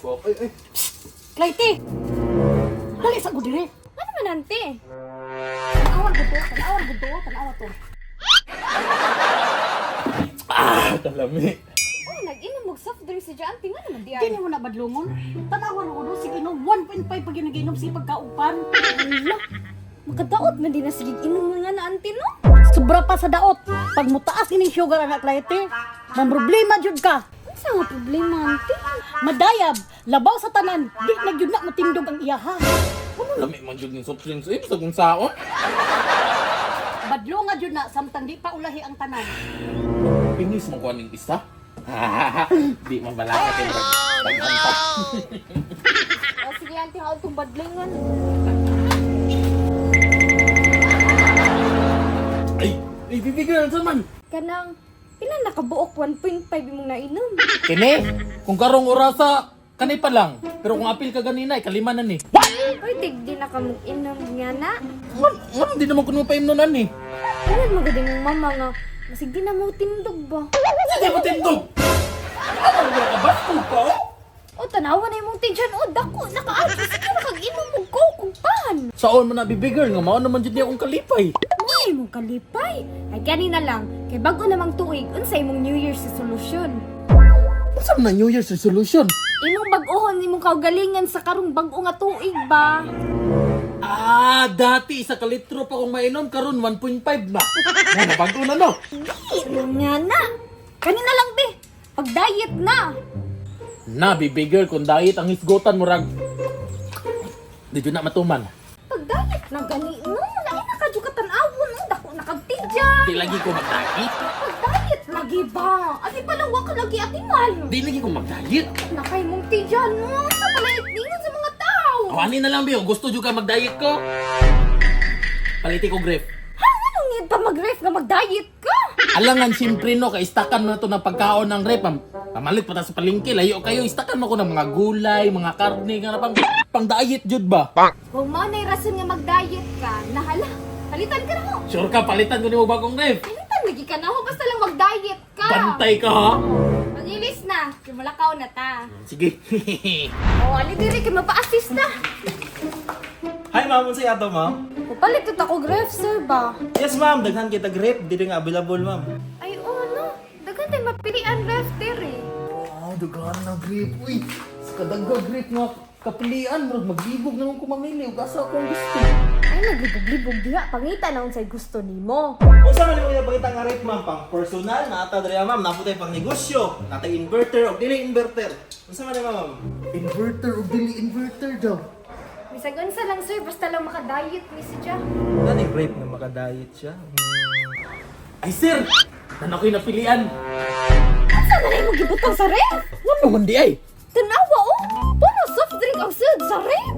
Ay, ay. Clytie! Dali sa ko dire. Ano man, ante? Tanawan ko to, tanawan ko to, tanawa to. Ah, kalami. Oh, nag-inom og soft drink si auntie nga naman di ay. Dili mo na badlungon. Tanawan ko do, sige no, 1.5 pag ginaginom sige pagkaupan. Ala, makadaot man din na sige inom nga na auntie no. Sobra pa sa daot. Pag mutaas ining sugar anak Clytie, mamroblema jud ka. Unsa nga problema, auntie? Madayab, labaw sa tanan, di na jud na matindog ang iyaha. Ano lami man jud ning soft drinks eh, bisag kung saon. Badlonga jud na samtang di pa ulahi ang tanan. Pingis mo ko aning isa. Di man balaka kay daghan pa. Oh, sige auntie, haol tong badlingon. Ay, ay baby girl sa man. Kanang pila nakabuok 1.5 imong nainom. Kini, kung karong orasa kanay pa lang. Pero kung apil ka ganina, ikalima na ni. What? Uy, tig di na ka mong inom nga na. Man, man di naman kuno paimnon ani. Ingon mo gud imong mama nga masig di na mo tindog ba. Sige mo tindog. Ano ba ka basto ka? Oh? O tanawa na imong tiyan o dako nakaagi sige na kag inom og coke ug pan. Saon man na baby girl nga mao naman jud niya akong kalipay. May imong kalipay. Ay gani na lang kay bago namang tuig unsa imong New Year's resolution? Unsa man na New Year's resolution? Imong bag-ohon imong kaugalingan sa karong bag-o nga tuig ba? Ah, dati isa ka litro pa kong mainom karon 1.5 na. Na nabago na no. Di nga na. Kanina lang be. Pag diet na. Na baby girl kung diet ang hisgotan murag di jud na matuman. Pag diet na gani no, lain na kadyo ka tan-awon no, dako na kag tidya. Di lagi ko mag-diet. Pag diet lagi ba? Ati pala wa ka lagi atiman. Di lagi ko mag-diet. Nakay mong tidya no, sa pala ingon sa mga tao. O ani na lang biyo, gusto jud ka mag-diet ko? Paliti ko grip. Ha, anong need pa mag-ref nga mag-diet ka? Alangan siyempre no, kay istakan mo na to ng pagkaon ng rep. Pamalit pa ta sa palengke, layo kayo, istakan mo ko ng mga gulay, mga karne, nga na pang, pang diet jud ba? Kung mao na'y rason nga mag-diet ka, nahala, palitan ka na ho. Sure ka, palitan ko nimo bagong rep. Palitan lagi ka na ho, basta lang mag-diet ka. Bantay ka ha? Mag-ilis na, kay malakaw na ta. Sige. O, ali diri kay mapa-assist na. Hi ma'am, unsay ato ma'am? Papalit to ako gref, sir ba? Yes ma'am, daghan kita grip, dili nga available ma'am. Ay, oo no. Daghan tay mapilian ref diri. Wow, daghan na grip. Uy, sa kadagga grip nga kapilian, murag maglibog na ko mamili ug asa akong gusto. Ay, naglibog-libog diha. Pangita na unsay gusto nimo. Unsa man imong ginapakita nga rate ma'am pang personal na ata diri ma'am, naputay pang negosyo, natay inverter og dili inverter. Unsa man nimo ma'am? Inverter ug dili inverter daw. Bisag unsa lang sir, basta lang maka-diet ni si Ja. Nani rate nga maka-diet siya. Ay sir, nan ako'y napilian. Unsa man imong gibutang sa ref? Wala man di ay. Tanawa oh! Puro soft drink ang sulod sa ref!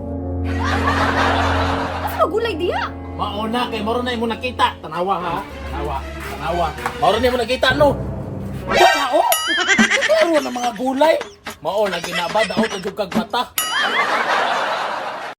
Asa magulay diha? Mauna kay moro na imo nakita. Tanawa ha. Tanawa. Tanawa. Moro na imo nakita no. Wala oh. Klaro na mga gulay. Mao lagi na ba daot jud kag mata.